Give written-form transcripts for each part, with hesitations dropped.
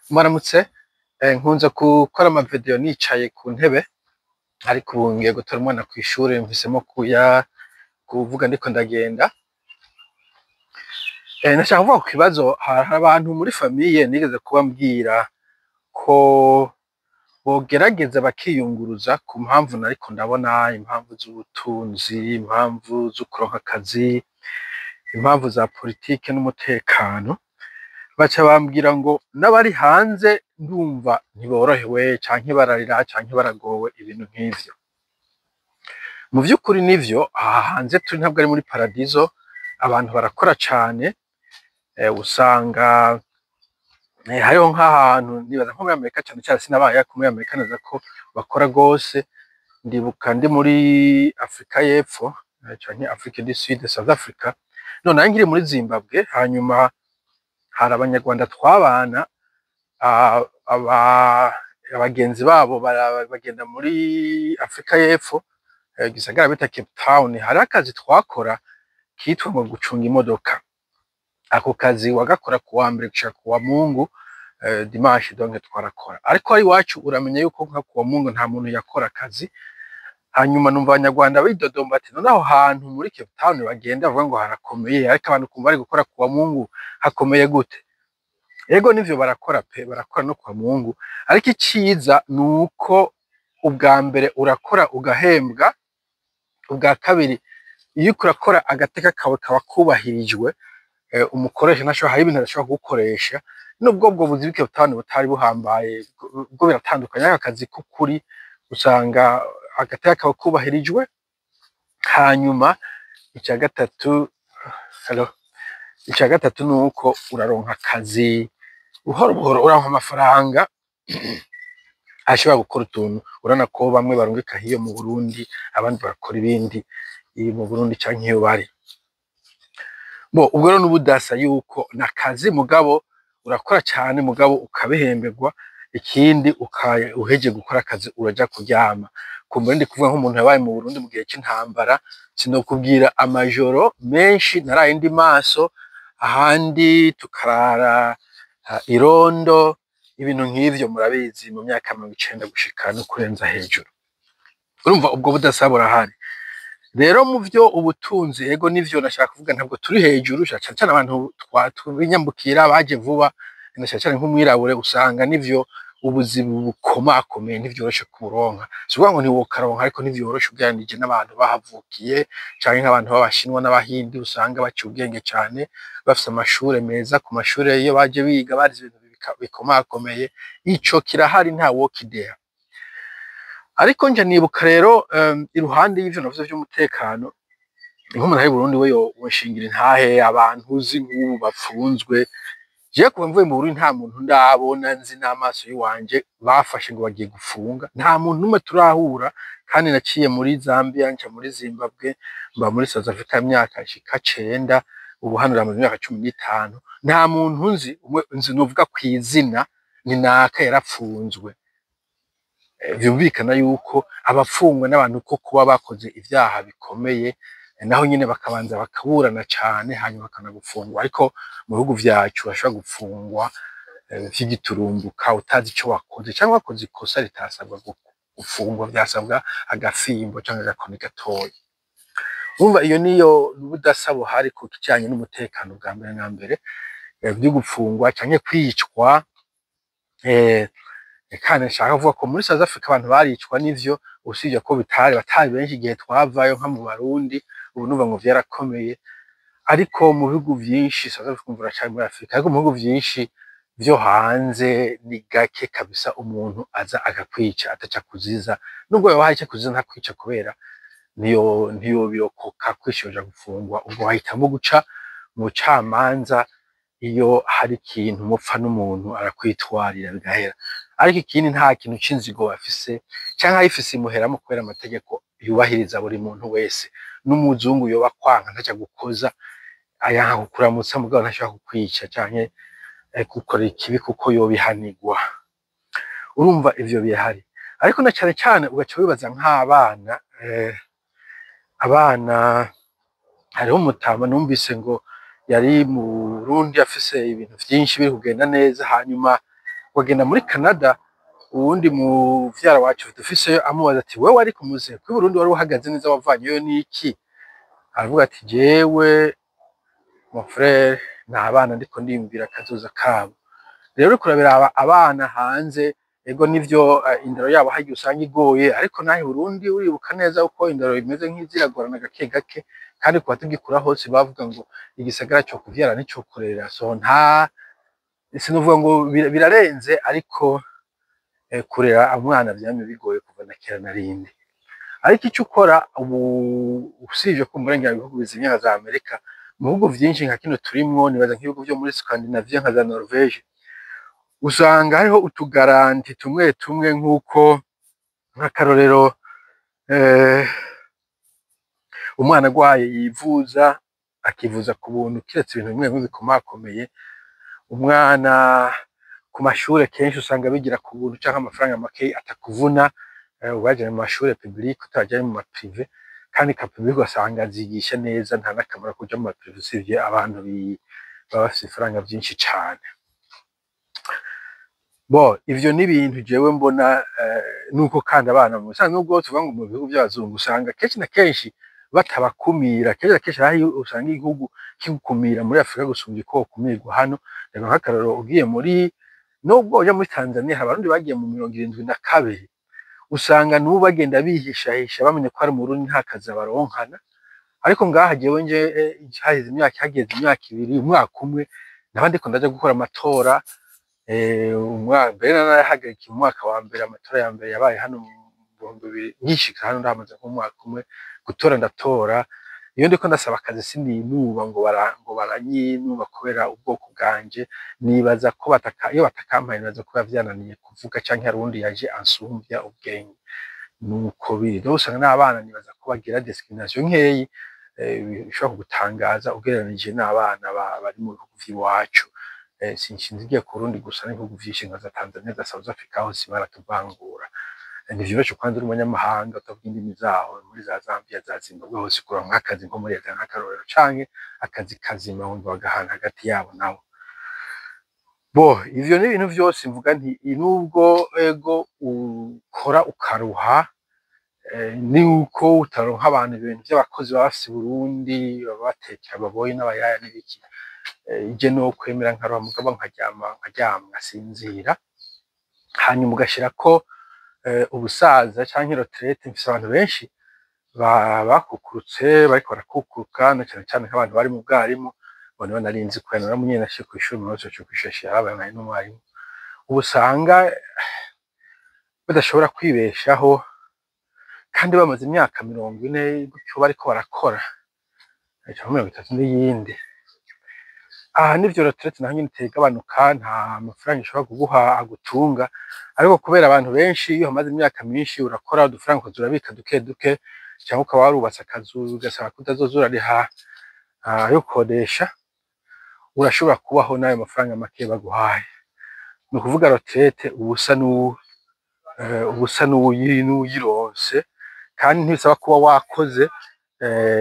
Mwaramutse, nkunze gukora ama video nicaye ku ntebe, ariko ubu ngiye gutora umwana kw'ishure, mpisemo kuvuga ndiko ndagenda. Nashaka kuvuga ku kibazo. Hari abantu muri famille nigeze kuba mbwira ko bogerageza bakiyunguruza ku mpamvu nariko ndabona: impamvu z'ubutunzi, impamvu zo kuronka akazi, impamvu za politike n'umutekano. Baca bambwira ngo n'abari hanze ndumva ntiborohewe, canke bararira, canke baragowe, ibintu nk'ivyo. Mu vy'ukuri nivyo, aha hanze turi ntabwo ari muri paradizo. Abantu barakora cane. Usanga hariho nk'ahantu, nibaza nko muri Amerika cane cane, sinabaye, ariko muri Amerika nibaza ko bakora gose. Ndibuka ndi muri Afrika y'Epfo, canke Afrique du Sud, South Africa, no nari nkiri muri Zimbabwe. Hanyuma hari Abanyarwanda twabana, abagenzi babo bagenda muri Afrika y'Epfo, igisagara bita Cape Town. Hariho akazi twakora kitwa ngo gucunga imodoka. Ako kazi wagakora kuwa mbere gushika kuwa Mungu, dimanche donc twarakora. Ariko ari iwacu uramenya yuko nka kuwa Mungu nta muntu yakora akazi. Hanyuma numva Abanyarwanda bidodomba ati: "None aho hantu muri Cape Town bagenda bavuga ngo harakomeye, ariko abantu kumva bari gukora kuwa Mungu, hakomeye gute?" Ego nivyo, barakora pe, barakora no kuwa Mungu. Ariko iciza nuko ubwa mbere urakora ugahembwa, ubwa kabiri iyo uriko urakora agateka kawe kaba kubahirijwe. Umukoresha ntashobora, hari ibintu adashobora kugukoresha, nubwo ubwo buzi bw'i Cape Town butari buhambaye, bwo biratandukanye. Ariko akazi k'ukuri usanga agateka kawe kubahirijwe. Hanyuma ica gatatu, hello, ica gatatu nuko uraronka akazi buhoro buhoro, uronka amafaranga ashobora gukora utuntu. Urabona ko bamwe barungika hiyo mu Burundi, abandi bagakora ibindi mu Burundi canke iyo bari bo. Ubwo rero n'ubudasa yuko nakazi, mugabo urakora cane, mugabo ukabihemberwa. Ikindi, uhejeje gukora akazi uraja kuryama. Kumbure ndi kuvuga nk'umuntu yabaye mu Burundi mu gihe c'intambara, sinokubwira amajoro menshi naraye ndi maso, ahandi tukarara irondo, ibintu nk'ivyo murabizi, mu myaka 90 gushika no kurenza hejuru. Urumva ubwo budasa burahari. Rero mu vyo ubutunzi, ego nivyo nashaka kuvuga, ntabwo turi hejuru, cane cane abantu twinyambukira baje vuba, na cane cane nk'umwirabure, usanga nivyo ubuzi bukomakomeye ntivyoroshe kuburonka. Si ukuvuga ngo ntiwokaronka, ariko ntivyoroshe ugereranije n'abantu bahavukiye, canke nk'abantu b'Abashinwa n'Abahindi usanga baciye ubwenge cane, bafise amashure meza, ku mashure iyo baje biga barize ibintu bikomakomeye. Ico kirahari, ntawokideha. Ariko nje nibuka rero, iruhande y'ivyo navuze vy'umutekano, nk'umuntu ari i Burundi we yoshingira intahe abantu uzi nk'ubu bapfunzwe. Jewe kuva mvuye mu Burundi nta muntu ndabona nzi n'amaso yiwanje bafashe ngo bagiye gufunga, nta muntu n'umwe turahura. Kandi naciye muri Zambia, nca muri Zimbabwe, mba muri South Africa imyaka ishika 9, ubu hano ndamaze imyaka 15. Nta muntu nzi umwe nzi novuga kw'izina ni naka yarapfunzwe. Vyumvikana yuko abapfungwa n'abantu ko kuba bakoze ivyaha bikomeye, naho nyene bakabanza bakaburana cane, hanyuma bakanagufungwa. Ariko mu bihugu vyacu bashobora gupfungwa vy'igiturumbuka, utazi ico wakoze, canke wakoze ikosa ritasabwa gufungwa, vyasabwa agafimbo canke agakoni gatoya. Urumva iyo niyo ubudasa buhari ku kijanye n'umutekano bwa mbere na mbere, vyo gupfungwa canke kwicwa. Kandi nshaka kuvuga ko muri South Africa abantu baricwa n'ivyo, usibye ko bitari batari benshi igihe twavayo nka mu Barundi. Ubu numva ngo vyarakomeye, ariko mu bihugu vyinshi, South Africa umva uracari muri Afrika, ariko mu bihugu vyinshi vyo hanze ni gake kabisa umuntu aza agakwica ataca kuziza. Nubwo yoba hari ico akuziza, ntakwica, kubera niyo ntiyobirokoka kwishoja gufungwa. Ubwo wahitamwo guca mu bucamanza, iyo hari ikintu mupfa n'umuntu arakwitwarira bigahera. Ariko ikindi, nta kintu c'inzigo bafise, canke ayifise imuheramo, kubera amategeko yubahiriza buri muntu wese. N'umuzungu yoba kwanka ntaca gukoza, ayanka kukuramutsa, mugabo ntashobora kukwica canke gukorera ikibi, kuko yobihanirwa. Urumva ivyo birahari. Ariko na cane cane ugaca wibaza nk'abana, abana, hariho umutama numvise ngo yari mu Burundi afise ibintu vyinshi biri kugenda neza, hanyuma Ukagenda muri Canada, uwundi muvyara wacu dufiseyo amubaza ati: "Wewe ariko muzehe, ko i Burundi wari uhagaze neza, wavanyeyo n'iki?" Aravuga ati: "Jewe mon frère, nta bana ndiko ndiyumvira akazoza kabo." Rero uriko urabiraba abana hanze, ego nivyo, indero yabo harya usanga igoye, ariko naho i Burundi uribuka neza uko indero imeze nk'iziragorana gake gake. Kandi kuva tugikura hose bavuga ngo igisagara co kuvyara nico kurera. So nta sinovuga ngo birarenze, ariko kurera umwana vyamye bigoye kuva na kera narindi. Ariko ico ukora ubu, usibye ko murengera ibihugu bizimye nka za Amerika, mu bihugu vyinshi nka kino turimwo, nibaza nk'ibihugu vyo muri Scandinavia nka za Norvege, usanga hariho utugaranti tumwe tumwe, nk'uko nk'akarorero umwana agwaye yivuza, akivuza ku buntu, kiretse ibintu bimwe bimwe bikomakomeye. Umwana ku mashure kenshi usanga bigira ku buntu canke amafaranga make atakuvuna, ubajanye mu mashure public utabajanye mu ma privé. Kandi ka public ugasanga azigisha neza, nta n'akamaro kuja mu ma privé, usivye abantu baba bafise ifaranga vyinshi cane. Bo ivyo ni ibintu jewe mbona nuko kandi abana mu bisanzwe, nubwo tuvuga ngo mu bihugu vy'abazungu usanga kenshi na kenshi batabakumira, kenshi na kenshi hariho usanga igihugu kigukumira muri Afrika gusumvya uko wokumirwa hano. Reba nk'akarorero, ugiye muri, nubwo uja muri Tanzania, hari Abarundi bagiye mu 72, usanga n'ubu bagenda bihishahisha, bamenye ko ari Umurundi nta kazi abaronkana. Ariko ngaha jewe nje haheze imyaka, hageze imyaka 2, umwaka umwe naba ndiko ndaja gukora amatora. Mbere narayahagarikiye umwaka wa mbere, amatora ya mbere yabaye hano mu 2000. Nkishika hano ndahamaze nk'umwaka umwe, gutora ndatora. Iyo ndiko ndasaba akazi sininuba ngo ngo baranyinuba kubera ubwoko bwanje. Nibaza ko bataka, iyo batakampaye nibaza ko biba vyananiye kuvuga canke hari uwundi yaje ansumvya ubwenge. Nuko biri rero, usanga n'abana nibaza ko bagira discrimination nkeyi, bishobora kugutangaza ugereranije n'abana bari mu bihugu vy'iwacu. Sinshingiye ku Burundi gusa, n'ibihugu vyinshi nka za Tanzania, za South Africa, hose baratuvangura. Ntivyoroshe kwanza uri umunyamahanga utavuga indimi zaho, muri za Zambia, za Zimbabwe hose, kuronka nk'akazi nko muri leta nk'akarorero, canke akazi kazima wumva bagahana hagati yabo nabo. Bo ivyo ni ibintu vyose mvuga nti nubwo ego ukora ukaruha, nuko utaronka abantu, ibintu vy'abakozi baba bafise i Burundi baba batekera ababoyi n'abayaya n'ibiki, je nokwemera nkaruha mugabo nkaryama nkasinzira. Hanyuma ugashirako ubusaza canke retraite. Mfise abantu benshi bakukurutse, bariko barakukuruka, na cane cane nk'abantu bari mu bwarimu. Bo nibo nari nzi kubera naramumenye, nashiye kw'ishuri mu co kw'ishashe yarabaye n'umwarimu. Ubu usanga badashobora kwibeshaho kandi bamaze imyaka 40 gutyo bariko barakora, canke 30 n'iyindi. Aha nivyo, retraite naho nyene itera igabanuka, nta mafaranga ishobora kuguha agutunga. Ariko kubera abantu benshi iyo hamaze imyaka myinshi urakora, udufaranga ukaza urabika duke duke, canke ukaba warubatse akazu ugasaba ko utazoza urariha ayo gukodesha, urashobora kubaho n'ayo mafaranga make baguhaye. Ni ukuvuga retraite uba usa n'uwuyironse, kandi ntibisaba kuba wakoze.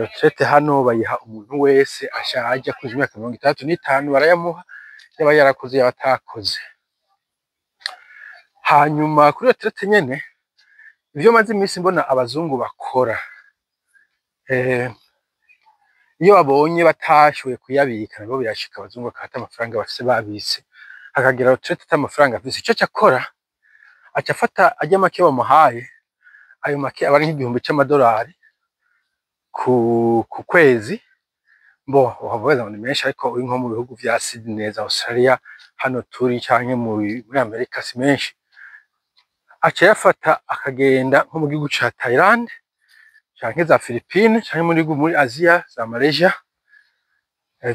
Retraite hano bayiha umuntu wese ashaje akuze imyaka 65, barayamuha, yaba yarakoze yaba atakoze. Hanyuma kuri retraite nyene, ivyo maze iminsi mbona abazungu bakora, iyo babonye batashoboye kuyabika, nabo birashika abazungu bakaba ata amafaranga bafise babitse, hakagira retraite ata amafaranga afise, ico aca akora, aca afata arya make bamuhaye. Ayo make aba ari nk'igihumbi c'amadolari ku kwezi. Bo ukavuga ngo ni menshi, ariko uri nko mu bihugu vya Sydney, za Australia, hano turi, canke muri Amerika, si menshi. Aca ayafata akagenda nko mu gihugu ca Thailand canke za Philippines, canke muri muri Asia, za Malaysia,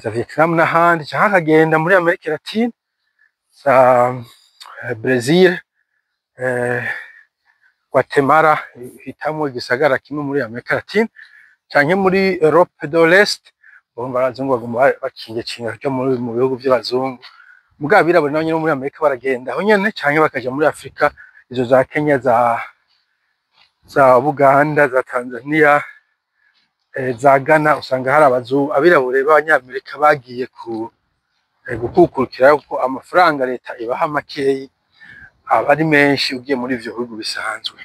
za Vietnam n'ahandi, canke akagenda muri Amerika Latine, za Brazil, Guatemala, hitamwo igisagara kimwe muri Amerika Latine, canke muri Europe de l'Est. Urumva abazungu baguma bakingakinga kuja mu bihugu vy'abazungu, mugabo abirabure nabo nyene bo muri Amerika baragenda aho nyene, canke bakaja muri Afrika, izo za Kenya, za Buganda, za Tanzania, za Ghana. Usanga hari abazungu, abirabure b'abanyamerika bagiye ku gukukurukirayo, kuko amafaranga leta ibaha makeyi. Aba ari menshi ugiye muri ivyo bihugu bisanzwe.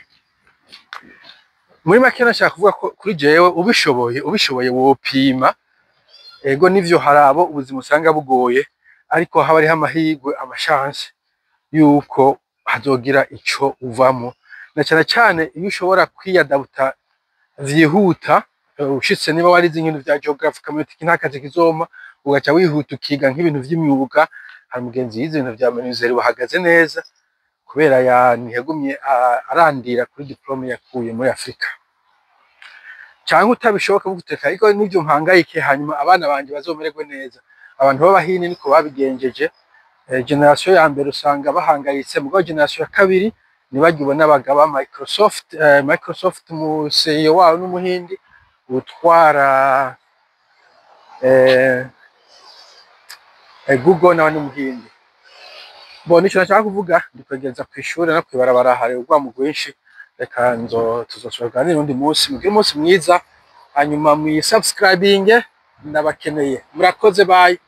Muri make, nashaka kuvuga ko kuri jewe ubishoboye wopima. Ego nivyo, hari abo ubuzima usanga bugoye, ariko haba hariho amahirwe, ama chance yuko hazogira ico uvamo, na cane cane iyo ushobora kwiyadabuta vyihuta. Ushitse niba warize ibintu vya geography ukamenya uti iki nta kazi kizompa, ugaca wihuta ukiga nk'ibintu vy'imyuga. Hari umugenzi yize ibintu vya menuiserie, bahagaze neza kubera ntiyagumye arandira kuri diplôme yakuye muri Afrika. Canke utabishoboka guteka, ariko nivyo mpangayike, hanyuma abana banje bazomererwe neza. Abantu b'abahindi niko babigenjeje. Génération ya mbere usanga bahangayitse, mugabo génération ya kabiri ntibajya ubona abagaba Microsoft. Microsoft mu CEO wawo n'umuhindi, utwara Google nawe n'umuhindi. Bon, nico nashaka kuvuga. Ndi kwegereza kw'ishure no kwibarabara hari urwamo rwinshi. Reka nzo tuzosubira kuganira undi munsi. Mugire umunsi mwiza, hanyuma muyisubscribinge, ndabakeneye. Murakoze, bye.